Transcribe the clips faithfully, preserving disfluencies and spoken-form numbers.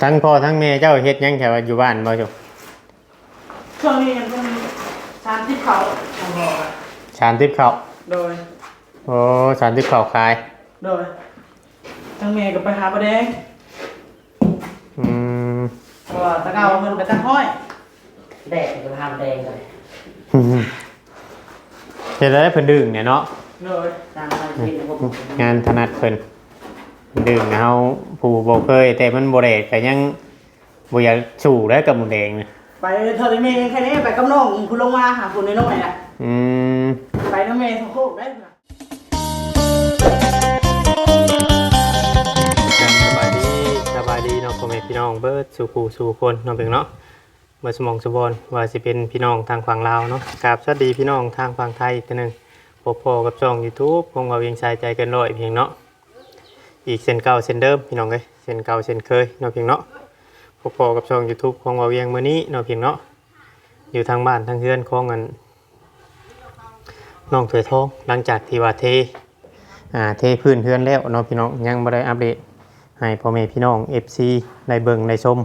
ทั้งพ่อทั้งแม่เจ้าเฮ็ดหยังแถวอยู่บ้านบ่จุ ช่วงนี้ยังเป็นสารติบเขา สารติบเขา โดย โอ้ สารติบเขาขาย โดย ทั้งแม่ก็ไปหาปลาแดง อืม เพราะว่าตะเกาเพิ่นไปตัดอ้อย แดดก็ห้ามแดงเลย เฮ็ดอะไรเพิ่นดึงเนี่ยเนาะ โดย งานถนัดเพิ่น ดึงเฮาผู้บ่เคย แต่มันบ่แดดก็ยังบ่อยากสู้แล้วกับหมูแดงนะ ไปเท่าที่แม่ยังแค่นี้ ไปกับน้องผู้ลงมาหาผู้น้อยๆน่ะ อืม ไปนำแม่สองคนได้ สบายดี สบายดีเนาะ พ่อแม่พี่น้องเบิดสู่ผู้สู่คนเนาะเพียงเนาะ เบิดสมองสุบอน ว่าสิเป็นพี่น้องทางฝั่งลาวเนาะ กราบสวัสดีพี่น้องทางฝั่งไทยอีกเทื่อหนึ่ง พบพ้อกับช่อง YouTube ของบ่าวเวียงสายใจเกินร้อยเพียงเนาะ อีกเช่นเก่าเช่นเดิมพี่น้องเอ้ย เช่นเก่าเช่นเคยเนาะเพียงเนาะ พบพ้อกับช่อง YouTube ของบ่าวเวียงมื้อนี้เนาะเพียงเนาะ อยู่ทางบ้านทางเฮือนของอัน น้องถ้วยทอง หลังจากที่ว่าเท อ่า เทพื้นเฮือนแล้วเนาะพี่น้อง ยังบ่ได้อัปเดตให้พ่อแม่พี่น้อง เอฟซี ได้เบิ่งได้ชม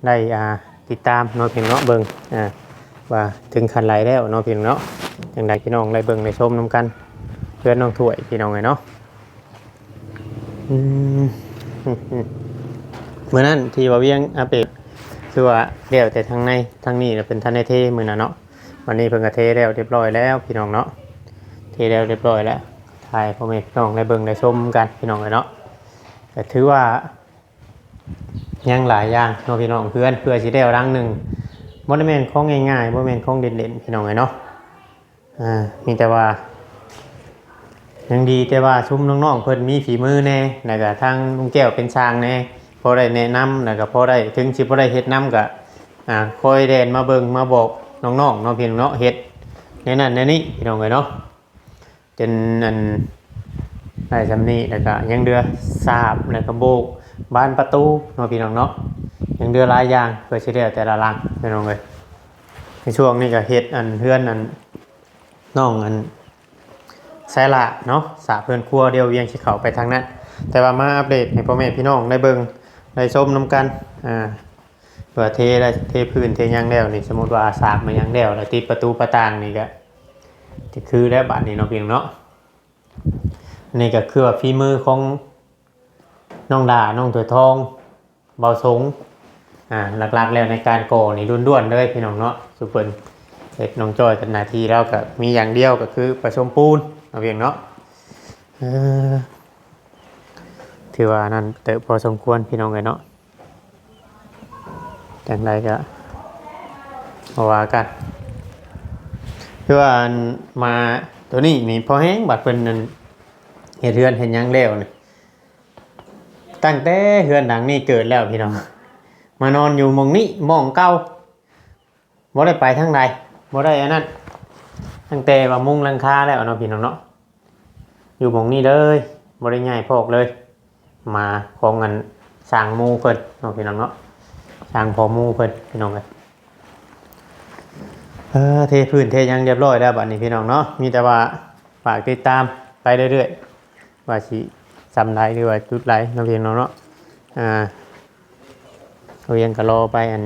ได้ อ่า ติดตามเนาะพี่น้องเนาะ เบิ่ง อ่า ว่าถึงขั้นใดแล้วเนาะพี่น้องเนาะ จั่งใดพี่น้องได้เบิ่งได้ชมนำกัน เฮือนน้องถ้วยพี่น้องเอ้ยเนาะ อืม มื้อนั้นที่บ่าวเวียงอัปเดต คือว่าแล้วแต่ทางใน ทางนี้น่ะเพิ่นทันได้เทมื้อนั้นเนาะ วันนี้เพิ่นก็เทแล้วเรียบร้อยแล้วพี่น้องเนาะ เทแล้วเรียบร้อยแล้ว ถ่ายพ่อแม่พี่น้องได้เบิ่งได้ชมกันพี่น้องเอ้ยเนาะ ก็ถือว่า ยังหลายอย่างเนาะพี่น้อง เฮือนเพื่อสิแล้วหลังหนึ่ง บ่ได้แม่นของง่ายๆ บ่แม่นของเล่นๆ พี่น้องเอ้ยเนาะ อ่า มีแต่ว่า ยังดีแต่ว่าซุมน้องๆ เพิ่นมีฝีมือแน่ แล้วก็ทางลุงแก้วเป็นช่างแน่ พอได้แนะนำ แล้วก็พอได้ ถึงสิบ่ได้เฮ็ดนำก็ อ่า คอยแล่นมาเบิ่งมาบอกน้องๆ เนาะพี่น้องเนาะ เฮ็ดแนวนั้นแนวนี้พี่น้องเอ้ยเนาะ จนอัน ได้ส่ำนี้ แล้วก็ยังเหลือสาบ แล้วก็โบกบานประตูเนาะพี่น้องเนาะ ยังเหลือหลายอย่างเพื่อสิแล้วแต่ละหลังพี่น้องเอ้ย ในช่วงนี้ก็เฮ็ดอันเฮือนอัน น้องอัน ไซล่าเนาะ สาบเฮือนครัว เดี๋ยวเวียงสิเข้าไปทางนั้น แต่ว่ามาอัปเดตให้พ่อแม่พี่น้องได้เบิ่งได้ชมนำกัน อ่า ว่าเทแล้ว เทพื้นเทหยังแล้วนี่ สมมุติว่าสาบมาหยังแล้ว แล้วติดประตูประต่างนี่ก็ จะคือแล้วบัดนี้เนาะพี่น้องเนาะ นี่ก็คือว่าฝีมือของน้องดา น้องถ้วยทอง เบาสง อ่า หลักๆ แล้วในการก่อนี่ล้วนๆ เลยพี่น้องเนาะ ซุเพิ่นเฮ็ด น้องจ้อยกับหน้าที่เราก็มีอย่างเดียวก็คือผสมปูนเนาะพี่น้องเนาะ เออ ถือว่านั่นเติบพอสมควรพี่น้องเอ้ยเนาะ จั่งใดก็บ่ว่ากัน คือว่าอันมาตัวนี้นี่พอแฮง บัดเพิ่นนั่นเฮ็ดเฮือนเฮ็ดหยังแล้วนี่ ตั้งแต่เฮือนหลังนี้เกิดแล้วพี่น้อง มานอนอยู่หม่องนี้หม่องเก่า บ่ได้ไปทางใด บ่ได้อันนั้น ตั้งแต่ว่ามุงหลังคาแล้วเนาะพี่น้องเนาะ อยู่หม่องนี้เลย บ่ได้ย้ายพอกเลย หมาของอันช่างหมู่เพิ่นเนาะพี่น้องเนาะ ช่างพ่อหมู่เพิ่นพี่น้องเอ้ย เออ เทพื้นเทหยังเรียบร้อยแล้วบัดนี้พี่น้องเนาะ มีแต่ว่าฝากติดตามไปเรื่อยๆ ว่าสิส่ำใดหรือว่าจุดใดเนาะพี่น้องเนาะ อ่า เวียงก็รอไปอัน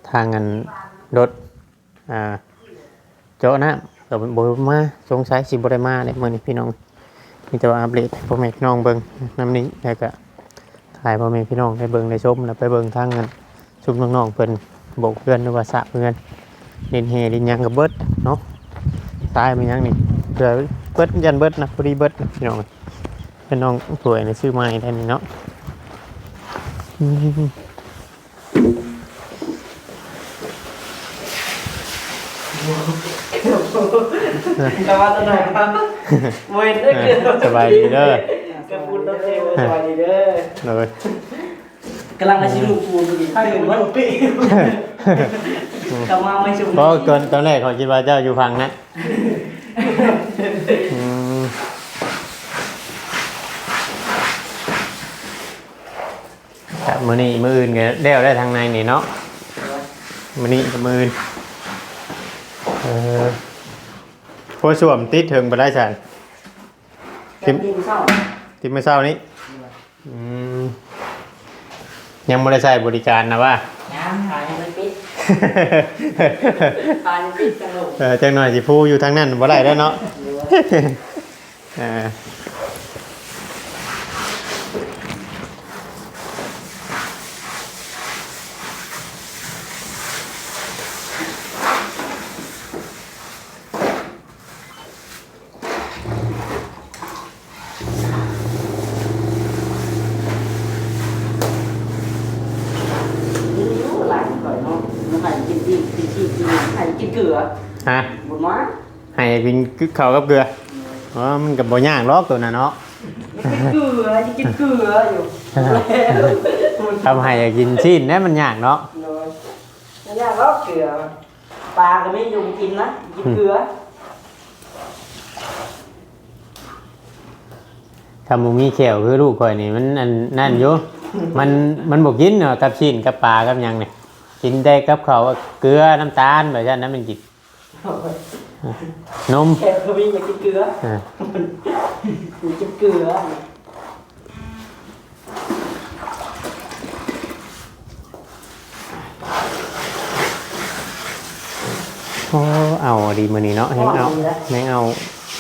ทางอันรถ อ่า เจาะน้ำก็บ่มา สงสัยสิบ่ได้มาเลยมื้อนี้พี่น้อง มีแต่ว่าอัปเดตให้พ่อแม่พี่น้องเบิ่งนำนี้ แล้วก็ถ่ายพ่อแม่พี่น้องได้เบิ่งได้ชม แล้วไปเบิ่งทางอันซุมน้องๆ เพิ่นโบกเฮือนหรือว่าสาบเฮือน เล่นแห่เล่นหยังก็เบิดเนาะ ตายมาหยังนี่ เพื่อเบิด ยันเบิดนะ พอดีเบิดนะพี่น้อง เป็นน้องถ้วยนี่ซื้อใหม่ได้นี่เนาะ อืม แต่ว่าตัวไหนครับ โมเห็นได้คือ สบายดีเด้อ กระปุนรถเทวสบายดีเด้อ เลย กำลังมาชิมลูกปูนอยู่ ถ้าอยู่ว่าลูกปี กลับมาไม่ชิม เพราะตอน ตอนแรกเขาคิดว่าเจ้าอยู่ฝั่งนั้น อืม ครับ มื้อนี้มื้ออื่นก็แล้วได้ทางในนี่เนาะ มื้อนี้กับมื้ออื่น เออ พวกส้วมติดเถิงบ่ได้ซั่น ติดมื้อเช้า ติดมื้อเช้านี้ อืม ยังบ่ได้ใช้บริการนะว่า ยังขายยังไม่ปิด ขายยังปิดจังเลย เออ จังหน่อยสิผู้อยู่ทางนั้นบ่ได้แล้วเนาะ เดี๋ยว เออ นี่อยู่หลายคนเนาะ มันให้กินที่ กินที่ กินหยัง ให้กินเกลือ ฮะ บุญมา ให้กินข้าวกับเกลือ อืม อ๋อ มันก็บ่ยากหรอกตัวนั้นเนาะ มันกินเกลือ มันกินเกลืออยู่ ทำให้กินชิ้นนะมันยากเนาะ โดย มันยากหรอกเกลือ ปลาก็มีอยู่กินนะ กินเกลือ อืม ถ้าบ่มีแข้วคือลูกข่อยนี่มันอันนั่นอยู่ มัน มันบ่กินเนาะ กับชิ้นกับปลากับหยังนี่ กินแต่กับข้าวเกลือน้ำตาลแบบนั้นนะมันกิน นม แข้วก็มีมากินเกลือ อ่า กินเกลือ โอ้ เอาดีมื้อนี้เนาะ แฮงเอา เอาดีแล้ว แฮงเอา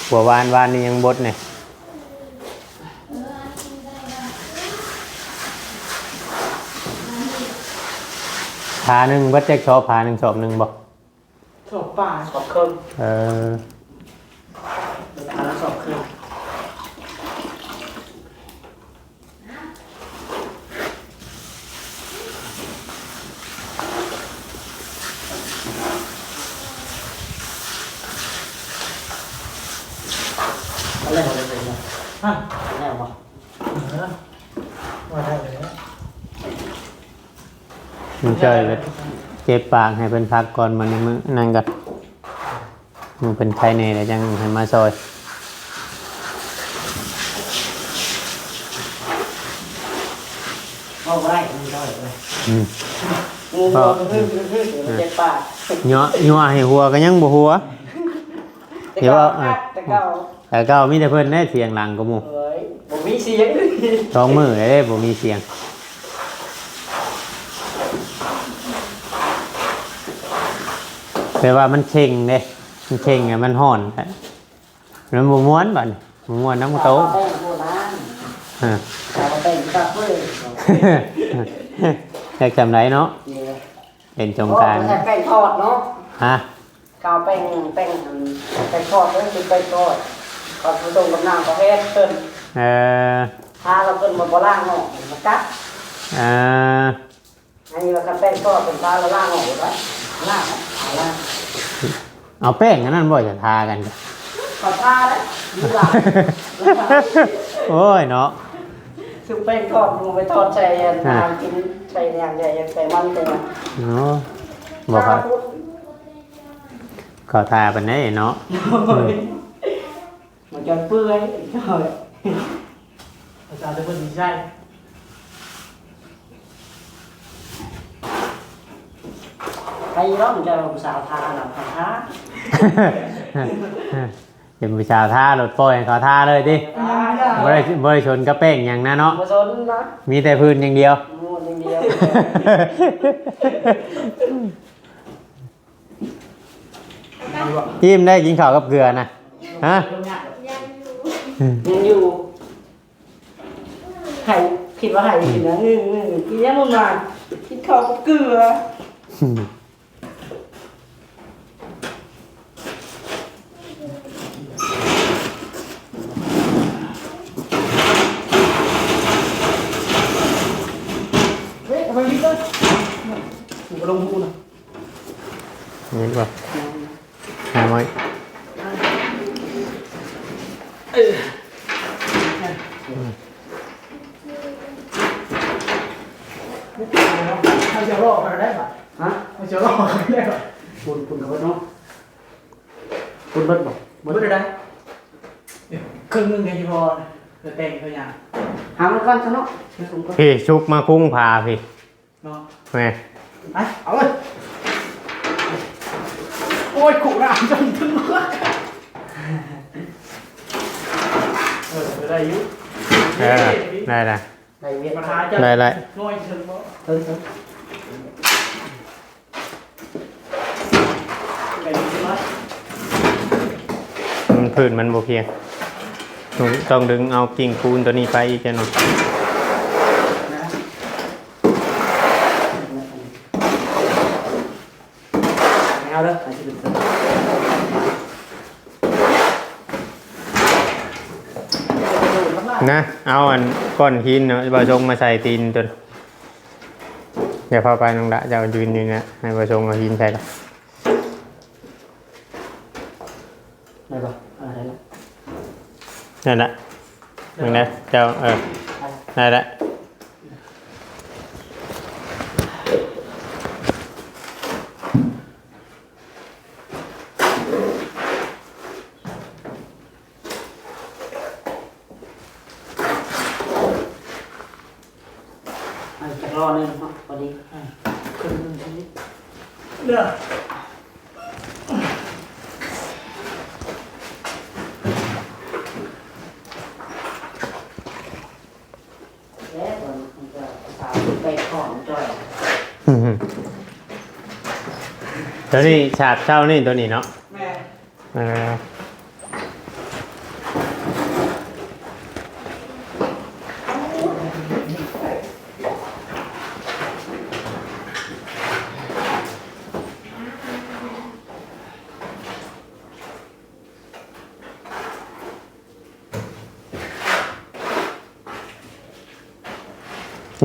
หัววาน วานนี่ยังบดเนี่ย ผาหนึ่งเบิดจักสอบ ผาหนึ่งสอบหนึ่งบ่ สอบปลาย สอบครึ่ง เออ ผาละสอบครึ่ง เอาแล้วบ่ได้เลยเนาะ ฮะ เอาแล้วบ่ เออ ว่าได้เลย มันเจอก็เจ็บปากให้เพิ่นพักก่อน มื้อนี้มื้อนั่นก่อน มื้อเพิ่นไข้แน่แล้วจังให้มาซอย เอาบ่ได้ มันย่อยเลย อืม งู ก็ มันเจ็บปาก ยั่ว ยั่วให้หัวก็ยังบ่หัว แต่ เดี๋ยว เก่า ว่า แต่เก่า แต่เก่ามีแต่เพิ่นได้เสียงหลังกว่าหมู่ เอ้ย บ่มีเสียง สองมื้อแล้วเด้บ่มีเสียง แปลว่ามันเข่งเด้ มันเข่งอะ มันฮ้อนอะ มันบ่ม่วนบัดนี้ บ่ม่วนนำโตะ เอาแป้งโบราณ อ่า เอาแป้งที่ตัดเปื่อย อยากจำได้เนาะ เนี่ย เล่นสงกรานต์ โอ้ ใส่แป้งทอดเนาะ ฮะ เขาเอาแป้ง แป้ง แป้งทอดเด้อ คือแป้งทอด เขาผสมกับน้ำกาแฟเพิ่น เออ ถ้าเราเพิ่นบ่ บ่ล้างออก มันกัด อ่า อันนี้ว่าคันแป้งทอดเพิ่นทาแล้วล้างออกได้ ล้างนะ เอาล้าง เอาแป้งอันนั้นบ่จะทากัน เขาทาแล้ว อยู่หลัง โอ้ยเนาะ คือแป้งทอด มึงไปทอดใส่อัน อ่า น้ำกิน ใส่อย่างใหญ่ ใส่มัน ใส่มัน เนาะ บ่ครับ ทาพุทธ เขาทาปานใดเนาะ โอ้ย มันจะเปื่อย อาจารย์จะเพิ่นสิใช่ ใครร้องจะผู้สาวทาหลังทา เป็นผู้สาวทา รถปล่อยให้เขาทาเลยติ อ่า บ่ได้ บ่ได้สนกับแป้งหยังนะเนาะ บ่สนนะ มีแต่พื้นอย่างเดียว พื้นอย่างเดียว อิ่มได้กินข้าวกับเกลือนะ ฮะ ยังอยู่ ไห้ คิดว่าไห้อยู่นะ เออ เออ กินยังบ่มา กินข้าวกับเกลือ เฮ้ย ทำไมมีต้น อยู่กับลงพูนะ เห็นป่ะ หาไม้ เออ เขาจะลอกกันได้ปะ ฮะ เขาจะลอกกันได้ปะ คุณ คุณกับเบิดเนาะ คุณเบิดบอก เบิดได้ ครึ่งหนึ่งไงที่พอ จะแต่งตัวอย่าง หามันก่อนซะเนาะ เดี๋ยวผมก็ พี่ ชุกมาคุ้งพาพี่ เนาะ แม่ ไป เอาเลย โอ้ย ขู่น้ำจนถึงเมือก เออ ได้อยู่ เออ ได้ละ ได้เวียนมาหาเจ้าได้ได้หน่อยเชิงบ่เชิงเชิงได้ยินไหมมันพื้นมันบ่เพียง ต้องต้องดึงเอากิ่งปูนตัวนี้ไปอีกจังหน่อยนะไม่เอาเด้อ นะ เอาอันก้อนหินเนาะ บ่าวชงมาใส่ตีนตัว อย่าพาไปน้องละ เจ้ายืนอยู่นะ ให้บ่าวชงเอาหินใส่ละได้ปะอ่าได้ละนั่นละมึงนะเจ้า เออ ได้ละ เอาจักรอหนึ่งเนาะพอดีอ่าครึ่งหนึ่งทีนี้เด้อแล้วมันก็สาวไปของจ่อยอืมตัวนี้ฉาบเช่านี่ตัวนี้เนาะแม่ เออ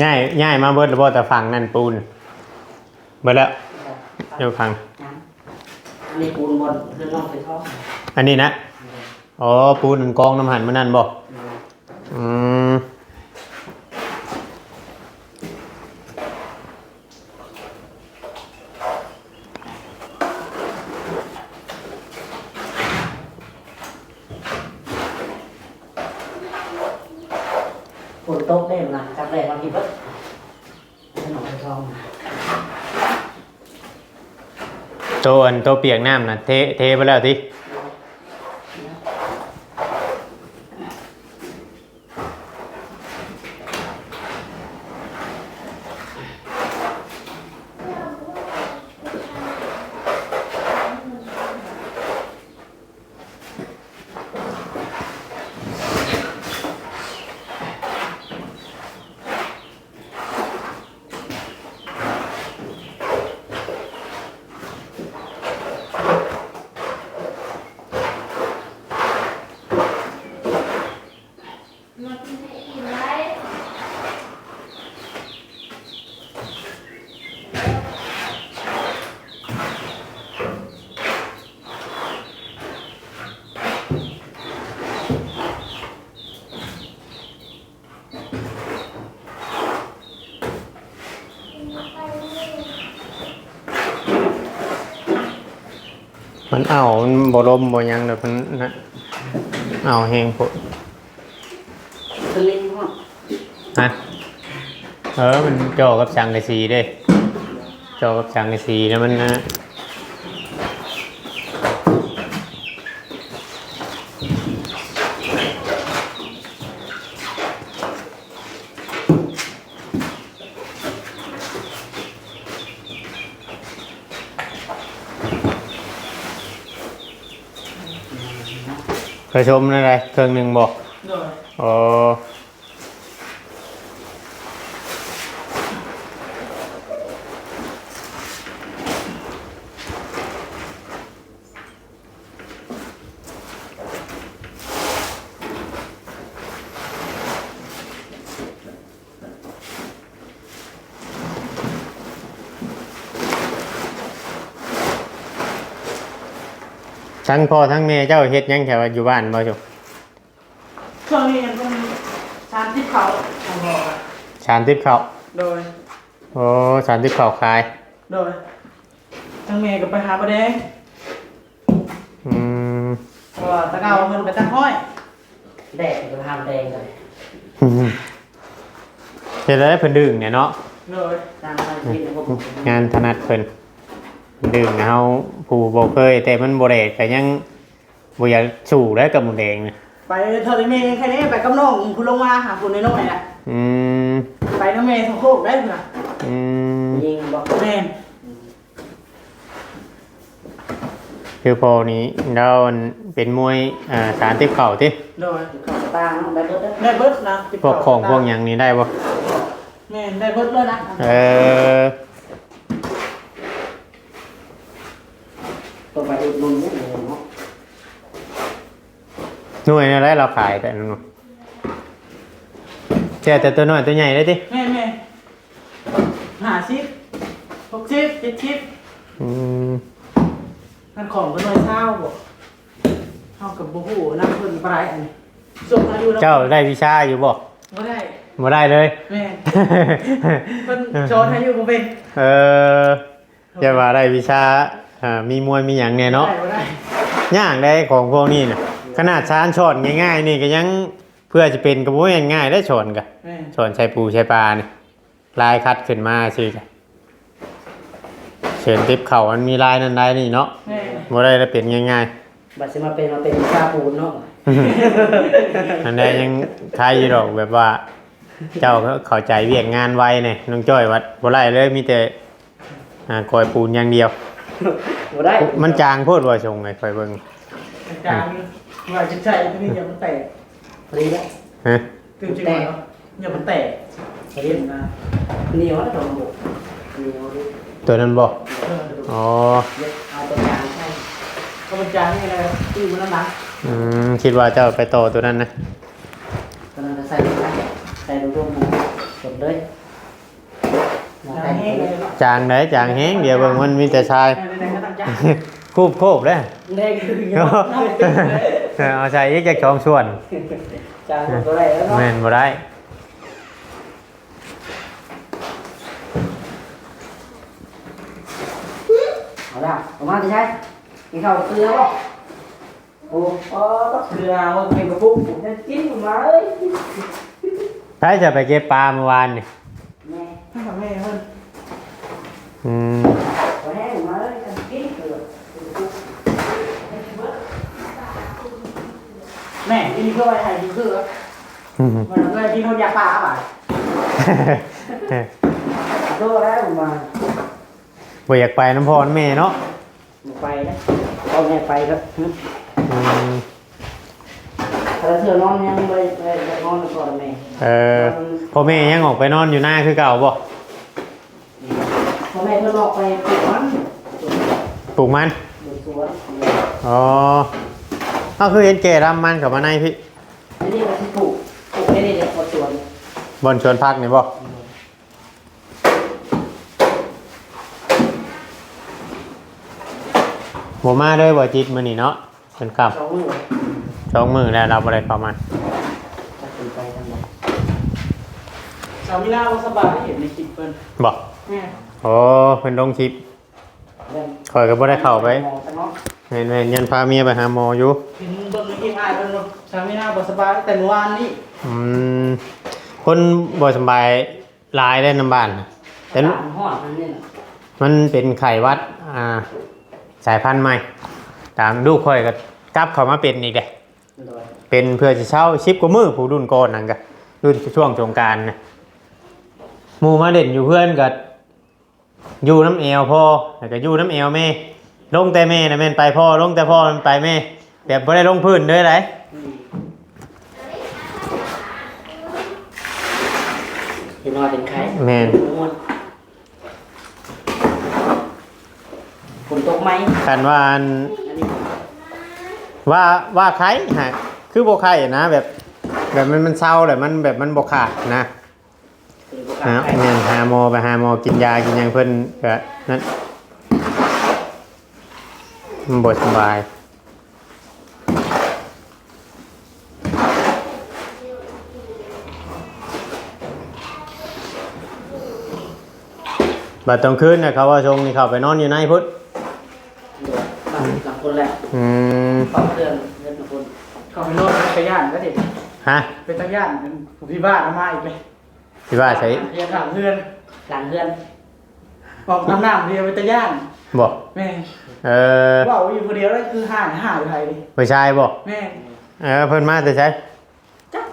ย้ายย้ายมาเบิดแล้วบ่แต่ฝั่งนั่นปูนเบิดแล้วอยู่ฝั่ง อันนี้ปูนบนเพื่อนน้องไปท่องอันนี้นะ อ๋อ ปูนกองน้ำหันมื้อนั้นบ่ อืมฝนตกได้นะจับแรงมากินเบิด โตอันโตเปียกน้ำนะเทเทไปแล้วติมันเอามันบ่ลมบ่หยังดอกมันนะเอาแฮงโพดสลิงเนาะฮะเออมันจ่อกับสังกะสีเด้จ่อกับสังกะสีแล้วมันนะ ผสมอะไรเครื่องหนึ่งบ่โดยอ๋อทั้งพ่อทั้งแม่เจ้าเฮ็ดหยังแถวอยู่บ้านบ่จุช่วงนี้ยังเป็นสามสิบเขาทางพ่ออะสามสิบเขาโดยโอ้สามสิบเขาขายโดยทางแม่ก็ไปหาบ่แดงอืมเพราะว่าตะเกาเพิ่นไปตัดห้อยแดดก็ห้ามแดงกันเฮ็ดอะไรเพิ่นดึงเนี่ยเนาะโดยตามทางที่งานถนัดเพิ่นดึงเฮาผู้บ่เคยแต่มันบ่แดดก็ยังบ่อยากสู้แล้วกับหมูแดงนะไปเท่าที่แม่แค่นี้ไปกับน้องผู้ลงมาหาผู้น้อยๆน่ะ อืม ไปนำแม่สองโคกได้พุ้นน่ะ อืม ยิงบ่ แม่น คือพ่อนี่ลาวเป็นมวย อ่า สารติบเข่าติ โดย ติบเข่าตาเนาะ ได้เบิดเด้อ ได้เบิดนะ ติบเข่า พวกของพวกหยังนี่ได้บ่ แม่น ได้เบิดเลยนะ เออ ต้องไปอุดหนุนเนี่ยเนาะ หน่วยอะไรเราขายแต่นั่นเนาะ แค่แต่ตัวน้อยตัวใหญ่ได้ติ แม่นๆ ห้าสิบ หกสิบ เจ็ดสิบ อืม มันของก็น้อยเช้าบ่ เฮาก็บ่ฮู้นำเพิ่นปานใดอันนี้ ส่งอายุแล้ว เจ้าได้วิชาอยู่บ่ บ่ได้ บ่ได้เลย แม่น เพิ่นสอนให้อยู่บ่เป็น เออ อย่าว่าได้วิชา อ่า มีมวยมีหยังแน่เนาะ ได้บ่ได้ ยากได้ของพวกนี้น่ะ ขนาดสารสอนง่ายๆ นี่ก็ยัง เพื่อจะเป็นก็บ่แม่นง่ายได้สอนกะ แม่น สอนใส่ปูใส่ปลานี่ ลายคัดขึ้นมาซื่อกะ เชิญติบเข่ามันมีลายนั่นลายนี่เนาะ แม่น บ่ได้แล้วเป็นง่ายๆ บัดสิมาเป็น มาเป็นวิชาปูนเนาะ อันใดยังคล้ายอยู่ดอกแบบว่า เจ้าเข้าใจเวียกงานไวเนี่ย น้องจ้อยวัดบ่ได้เลย มีแต่ อ่า กอยปูนอย่างเดียว บ่ได้ มันจางโพดว่าส่งให้ข้อยเบิ่ง จางอยู่ ว่าจะใส่ตัวนี้อย่ามันแตก พอดีแล้ว ฮะ ตื่นจริงเหรอ อย่ามันแตก พอดีนะ เหนียวแล้วตัวมันบก เหนียวดิ ตัวนั้นบ่ เออ อ๋อ เอาตัวจางใส่ ก็มันจางนี่แหละ ตื้อมันน้ำหนัก อืม คิดว่าเจ้าไปต่อตัวนั้นนะ ตัวนั้นก็ใส่ลงไป ใส่ลงรวมหมด หมดเลย จางแฮงเลยเนาะ จางไหน จางแฮง เดี๋ยวเบิ่งมันมีแต่ทราย เออ ไหนๆ ก็ต้องจาง คูบโคบเลย แดงคือ เออ เอาใส่อีกจักสองส่วน จางบ่ได้แล้วเนาะ แม่นบ่ได้ เอาละ ออกมาสิใช้ กินข้าวเกลือบ่ โอ้ อ๋อ ต้องเกลือ มันเป็นกระปุก ผมจะกินอยู่มาเอ้ย ใครจะไปเก็บปลาเมื่อวานนี่ แม่ ให้กับแม่เพิ่น อืม บ่แห้งมาเลย จะกินเกลือ แม่ ที่นี่ก็ไว้ให้กินเกลือ อืม มันเลยที่เขาอยากปลาบ่ะ โตแล้วมา บ่อยากไปนำพ่อนำแม่เนาะ บ่ไปนะ เอาแม่ไปครับ อืม แต่ละเทื่อนอนยังบ่ได้ บ่ได้นอนนำพ่อนำแม่ เออ พ่อแม่ยังออกไปนอนอยู่นาคือเก่าบ่ พ่อแม่เพิ่นออกไปปลูกมัน ปลูกมัน ปลูกสวน อ๋อ ก็คือเห็นแก่รำมันเข้ามาในพี้ อันนี้ก็สิปลูก ปลูกแค่นี้แหละ พอสวน บ่อนสวนผักนี่บ่ บ่มาเลยบ่จิตมื้อนี้เนาะ เป็นค่ำ สองมื้อ สองมื้อแล้วเราบ่ได้เข้ามา จักสิไปทางใด สาวมิลาบ่สบาย เห็นในคลิปเพิ่น บ่ แม่น โอ้ เพิ่นลงคลิป แม่น ข้อยก็บ่ได้เข้าไป หมอซะเนาะ แม่นๆ ยันพาเมียไปหาหมออยู่ เห็นเบิ่งในคลิปอ้ายเพิ่นว่าสาวมิลาบ่สบายตั้งแต่เมื่อวานนี้ อืม คนบ่สบาย หลายได้นำบ้านน่ะ แต่ อากาศมันร้อนนั่นนี่น่ะ มันเป็นไข้หวัด อ่า สายพันธุ์ใหม่ ตามลูกข้อยก็กลับเข้ามาเป็นอีกเด้ โดย เป็นเพื่อสิเซา สิบกว่ามื้อ ผู้รุ่นก่อนนั่นก็ รุ่นช่วงสงกรานต์นะ หมู่มาเล่นอยู่เฮือนก็ อยู่นำแอวพ่อ แล้วก็อยู่นำแอวแม่ ลงแต่แม่น่ะแม่นไปพ่อ ลงแต่พ่อแม่นไปแม่ แบบบ่ได้ลงพื้นเลยได๋ อืม เป็นหวัดเป็นไข้ แม่น ม่วน ฝนตกไหม คันว่าอัน อันนี้ ว่า ว่าไข้ฮะ คือบ่ไข้นะ แบบ แบบมัน มันเซาแหละ มันแบบมันบ่ขาดนะ เป็นบ่ขาด หา ไข้ แม่น หาหมอ ไปหาหมอกินยากินหยังเพิ่นก็นั่น มันบ่สบาย บัดตอนคืนน่ะ เขาว่าส่งนี่เข้าไปนอนอยู่ในพุ้น โดย หลัง หลังคนแหละ อืม เข้าเพื่อน เพื่อนคน เข้าไปนอนเป็นตาย่านก็ดิ ฮะ เป็นตาย่าน เป็นผู้พิพาทมาอีกเลย สิว่าไส เรียนหลังเฮือน หลังเฮือน ออกอาบน้ำเรียนเป็นตาย่าน บ่ แม่น เออ เว้าอยู่ผู้เดียวแล้วคือห่าน ห่านไผ ผู้ชายบ่ แม่น เออ เพิ่นมาแต่ไส จัก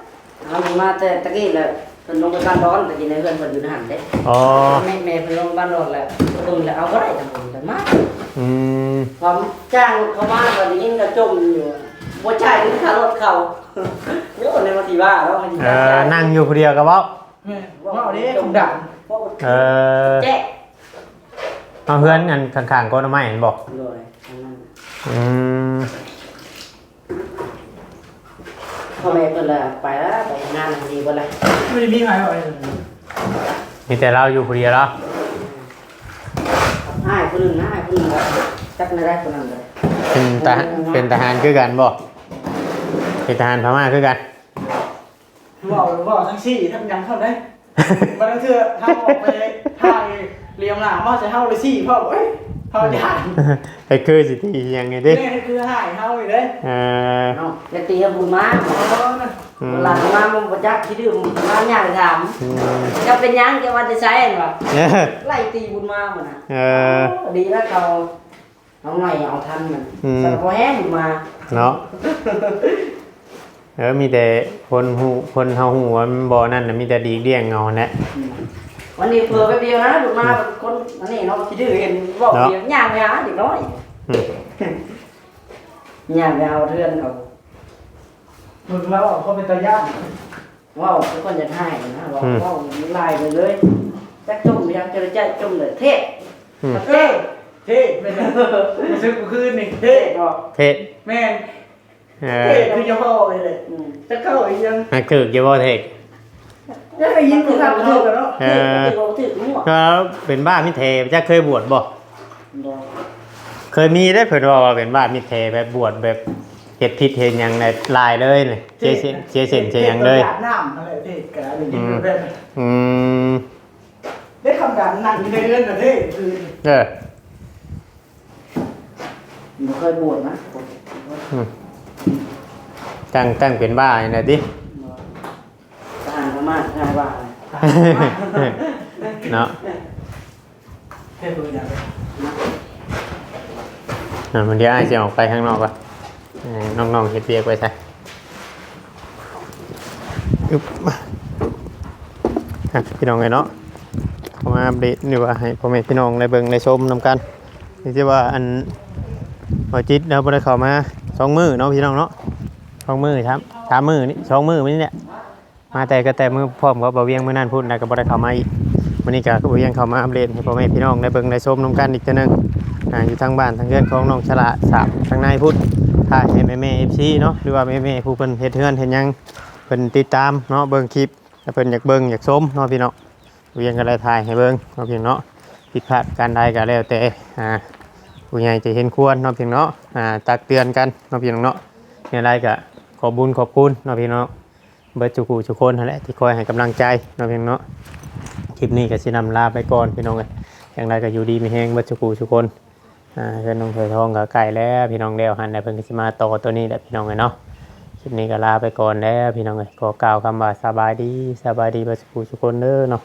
เอามาแต่ตะกี้แหละ เพิ่นลงไปบ้านดอน แต่กินในเฮือนเพิ่นอยู่ในหั่นเด้ อ๋อ แม่ แม่เพิ่นลงบ้านดอนแล้ว เบิ่งแล้วเอาบ่ได้ จังเพิ่นก็มา อืม พอจ้างเขามา ก็ได้ยินเขาจมอยู่ บ่จ่ายเงินค่ารถเขา โย ในวันที่ว่าเนาะ วันที่ เออ ว่าจ่าย นั่งอยู่ผู้เดียวก็เว้า แม่น เว้าเด้ คำด่า เออ แจ๊ะ เอาเฮือนอันข้างๆ กกหน่อไม้หั่นบ่ โดย อันนั้น อืม พ่อแม่เพิ่นละไปละ ไปงานดีบ่ละ ไม่มีใครเอาไปเลย มีแต่เราอยู่ผู้เดียวเหรอ อ้ายผู้หนึ่งนะ อ้ายผู้หนึ่งก็จักไม่ได้ผู้นั้นเลย เป็นทหาร เป็นทหารคือกันบ่ เป็นทหารพม่าคือกัน เว้า เว้าทั้งสี่ทั้งหยังเข้าได้ บางเทื่อเฮาออกไปถ่ายเหลียวหน้ามาใส่เฮาเลยสี่เฮา เอ้ย เฮาย่าน ไอ้คือสิตีหยังไงติ แม่นคือหายเฮาอีกเด้ เออ เนาะ อย่าตีให้บุญมา เออนะ อืม หลังมามันบ่จักที่ดื้อมาย่างถาม อืม เจ้าเป็นหยัง เจ้าว่าจะใช้หั่นวะ เออ ไล่ตีบุญมาหมดนะ เออ โอ้ ดีแล้วเขา เอาหน่อยเอาทันมัน อืม แต่พอแห้งมา เนาะ เออ มีแต่คนฮู้ คนเฮาฮู้ว่ามันบ่นั่นน่ะ มีแต่ดีกเลี่ยงเอาแหละ อืม วันนี้เผลอแป๊บเดียวนะ ลูกมา อืม คนอันนี้เนาะ ขี้ดื้อเห็นบอก เนาะ เดียวย่างไปหาเด็กน้อย อืม ย่างไปเอาเพื่อนเขา มึงเล่าเขาเป็นตาย่าน เว้าคือคนอยากหายนะ เว้า อืม เว้าหลายไปเลย จักจมอยากจะจักจมเลย เทศ อืม เทศ เทศ แม่นบ่ รู้สึกเมื่อคืนนี่ เทศ เทศบ่ เทศ แม่น เออ เทศคือเจ้าพ่อเลยเลย อืม จะเข้าอีกยัง นักถืกอยู่บ่เทศ จะได้ยินคือกันเนาะ เออ เทศก็ถือว่าถือมั่ว ก็เป็นบ้ามิตรแท้ จักเคยบวชบ่ บ่ เคยมีได้เพิ่นว่า ว่าเป็นบ้ามิตรแท้ แบบบวชแบบเฮ็ดผิดเฮ็ดหยังในลายเลยนี่ เสียเส้น เสียเส้นเสียหยังเลย เทศก็หยาดน้ำอะไร เทศก็ได้ยินแบบ อืม ได้คำด่าหนักอยู่ในเรือนประเทศคือ เออ บ่เคยบวชนะ อืม ตั้ง ตั้งเป็นบ้านี่นะติ ทหารพม่า ทหารว่า เนาะ เทศบริการ อ่ะ มันเดี๋ยวอ้ายจะออกไปข้างนอกก่อน เออ น้องๆ เฮ็ดเวียกไว้ซะ อึ๊บ อ่ะ พี่น้องเอ้ยเนาะ เข้ามาอัปเดตหรือว่าให้พ่อแม่พี่น้องได้เบิ่งได้ชมนำกัน นี่สิว่าอัน บ่จิตเราบ่ได้เข้ามาสองมื้อเนาะพี่น้องเนาะ สองมื้อครับ สามมื้อนี่ สองมื้อนี่แหละ มาแต่ก็แต่มื้อพร้อมกับบ่าวเวียงมื้อนั้นพุ้น แล้วก็บ่ได้เข้ามาอีก มื้อนี้ก็บ่าวเวียงเข้ามาอัปเดตให้พ่อแม่พี่น้องได้เบิ่งได้ชมนำกันอีกเทื่อหนึ่ง อ่า อยู่ทางบ้านทางเรือนของน้องฉลาดสามทางในพุ้น ถ่ายให้แม่ๆ เอฟซี เนาะ หรือว่าแม่ๆ ผู้เพิ่นเฮ็ดเฮือนเฮ็ดหยัง เพิ่นติดตามเนาะ เบิ่งคลิป ถ้าเพิ่นอยากเบิ่งอยากชมเนาะพี่น้อง เวียงก็ได้ถ่ายให้เบิ่งเนาะพี่น้องเนาะ ผิดพลาดการใดก็แล้วแต่ อ่า ผู้ใหญ่จะเห็นควรเนาะพี่น้องเนาะ อ่า ตักเตือนกันเนาะพี่น้องเนาะ แนวใดก็ขอบบุญขอบคุณเนาะพี่น้อง เบิดสู่ผู้สู่คนนั่นแหละที่คอยให้กำลังใจเนาะพี่น้องเนาะ คลิปนี้ก็สินำลาไปก่อนพี่น้องเอ้ย อย่างไรก็อยู่ดีมีแฮงเบิดสู่ผู้สู่คน อ่า เฮือนน้องถวยทองก็ใกล้แล้วพี่น้อง แล้วหั่นแหละ เพิ่นก็สิมาต่อตัวนี้แหละพี่น้องเอ้ยเนาะ คลิปนี้ก็ลาไปก่อนแล้วพี่น้องเอ้ย ขอกล่าวคำว่าสบายดี สบายดีเบิดสู่ผู้สู่คนเด้อเนาะ